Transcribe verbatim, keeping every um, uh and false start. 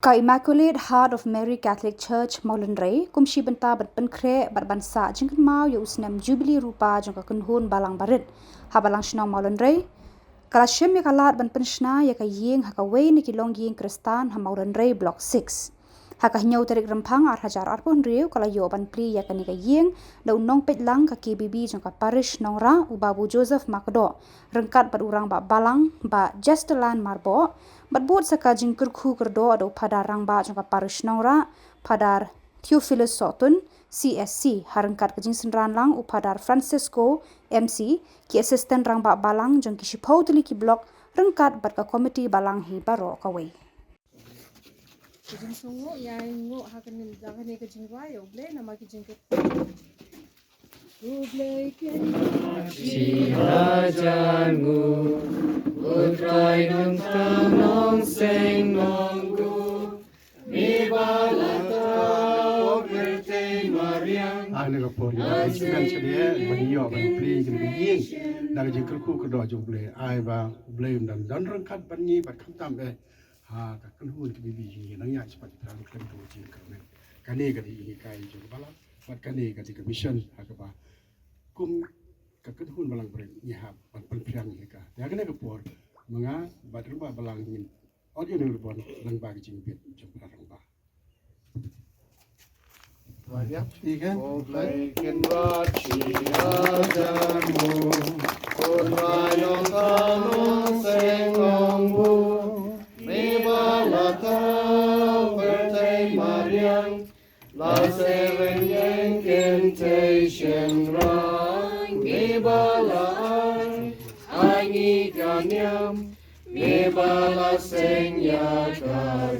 Ka Immaculate Heart of Mary Catholic Church Mawlynrei kum shi bynta ban pynkhreh bad ban sah jingkynmaw ïa u snem Jubilee Rupa jong ka kynhun balang barit ha Balang Shnong Mawlynrei, ka la shim ïa ka lad ban pynshna ïa ka ïing ha kawei na ki longïing Khristan ha Mawlynrei Block six. Ha ka hynñiew tarik Rymphang ar hajar arphew hynriew ka la ïoh ban plie ïa kane ka ïing da u nongpeitlang ka K B B jong ka Parish Nongrah, u Babu Joseph Makdoh, ryngkat bad u Rangbah Balang, Bah Justilan Marbok, bad bud sa ka jingkyrkhu kyrdoh da u Phadar Rangbah jong ka Parish Nongrah, Phadar Theophilus Sohtun, C S C, ha ryngkat ka jingsynran lang u Phadar Francisco, M C, ki Assistant Rangbah Balang jong ki shiphew tylli ki block, ryngkat bad ka Committee Balang hi baroh kawei. Ka jingsngewnguh ïa ngi nguh ha kane, da kane ka jingrwai, ïa U Blei namar ki jingkyrkhu. U Blei kin shi hajar nguh, U Trai Nongthaw Nongseng Nongbuh, me ba la thaw pyrthei mariang. Ah, ne ka por ïa ka smen chadie ban ïoh ban plie kin ka ïing da ka jingkyrkhu kyrdoh jong U Blei. Ai ba U Blei un don, don ryngkat bad ngi bad khamtam eh ha ka kynhun ka K B B jong ngi, nang ïa shipat ïa ka kynhun jong ka kyrmen. Kane ka dei ka hikai jong ka balang bad kane ka dei ka mission ha kaba kum ka kynhun balang barit ngi hap ban pynphriang ïa ka. Te ha kane ka por ma nga bad Rangbah Balang ngin ot ïa u ribbon lyngba ka jingbit jong u Rangbah. Ïa, ïa. U Blei kin rat shi hajar nguh, U Trai Nongthaw Nongseng Nongbuh, me ba la thaw pyrthei mariang, la seng ïeng kynthei shynrang, me ba la ai ha ngi ka niam, me ba la seng ïa ka